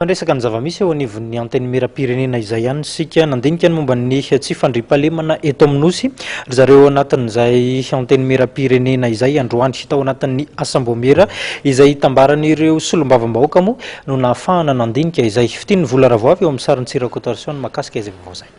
Miresaka ny zava-misy eo anivon'ny Antenimierampirenena izay ihany isika. Nandinika ny momba ny tsy fandriampahalemana eto amin'ny Nosy ry zareo ao anatin'izay Antenimierampirenena izay androany. Tao anatin'ny asam-baomiera izay itambaran'ireo solombavambahoaka moa no nahafahana nandinika izay. Fitian'ny vola Ravoavy eo amin'ny sarin'i Tsirakotoarison mahakasika izay vaovao izay.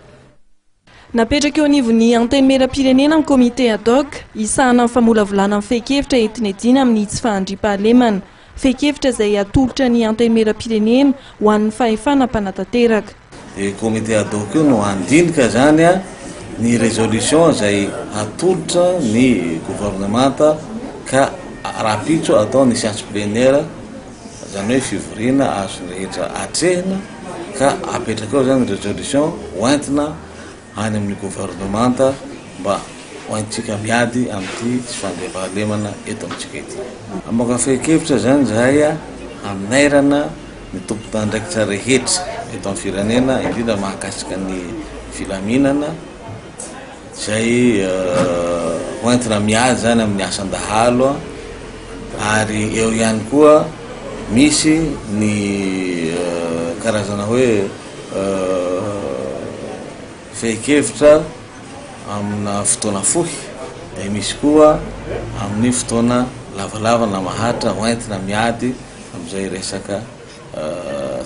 Napetraka eo anivon'ny Antenimierampirenena ny Comité ad hoc hisahana ny famolavolana ny fehin-kevitra entina-hiadiana amin'ny tsy fahandriampahalemana. Fehin-kevitra izay atolotra ny Antenimierampirenena ho an'ny fahefana mpanatanteraka. Io Comité ad hoc io no handinika izany ny résolution izay atolotra ny governemanta ka rahampitso atao ny séance plénière, izany hoe fivoriana azon'ny rehetra atrehina. Ka apetraka eo zany resolution hoentina any amin'ny governemanta mba hoentintsika miady amin'ity tsy fandriampahalemana eto amintsika ity. Hamoaka fehin-kevitra zany izahay hanairana ny tompon'andraikitra rehetra eto amin'ny firenena indrindra mahakasika ny filaminana izay hoentina miady zany amin'ny asan-dahalo ary eo ihany koa misy ny karazana hoe fehin-kevitra amina fotoana fohy dia misy koa amin'ny fotoana lavalava na maharitra hoentina miady amin'izay resaka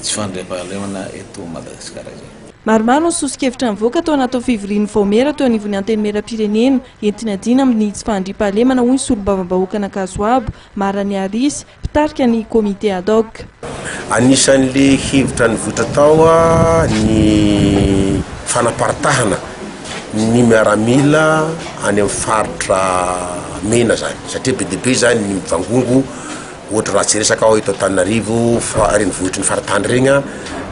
tsy fandriampahalemana eto Madagasikara izay. Maromaro ny soso-kevitra nivoaka tao anatin'ny fivorian'ny vaomiera teo anivon'ny Antenimierampirenena entina-diana amin'ny tsy fahandriampahalemana hoy ny solombavambahoakan'Ankazoabo, Mara Niarisy, mpitarika ny comité ad hoc. Anisan'le hevitra nivoitra tao ny fanaparitahana ny miaramila any amin'ny faritra mena zany satria be dia be zany ny mivangongo Ohatra raha tsy resaka aho eto Antananarivo fa renivohitry ny faritany regny an,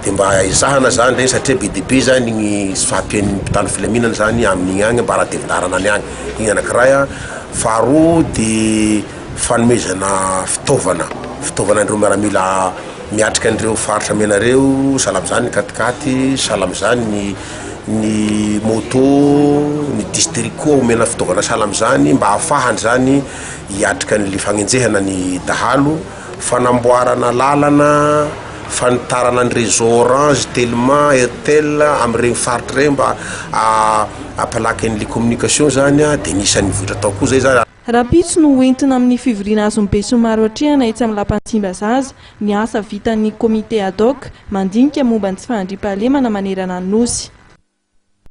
de mba ezahana zany regny satria be dia be zany ny tsy fahampian'ny mpitandro filaminana zany amin'igny agny mba raha-devi-daharana any agny, igny anakiray an, faharoa de fanomezana fitaovana, fitaovana an'ireo miaramila miatrika an'ireo faritra mena reo, sahala am'zany ny quat-quat, sahala am'zany ny ny moto, ny district koa omena fitaovana sahala am'zany mba ahafahany zany hiatrika an'le fagnenjehana ny dahalo, fanamboarana lalana, fanitarana ny réseau orange, telma, airtel amin'ireny faritra ireny mba hampalaky an'le communication zany de anisan'ny nivoitra tao koa zay zany. Rahampitso no hoentina amin'ny fivoriana azon'ny besinimaro atrehana etsy amin'ny lapan'i Tsimbazaza ny asa vitan'ny comité ad hoc mandinika momba ny tsy fahandriampahalemana manerana ny Nosy.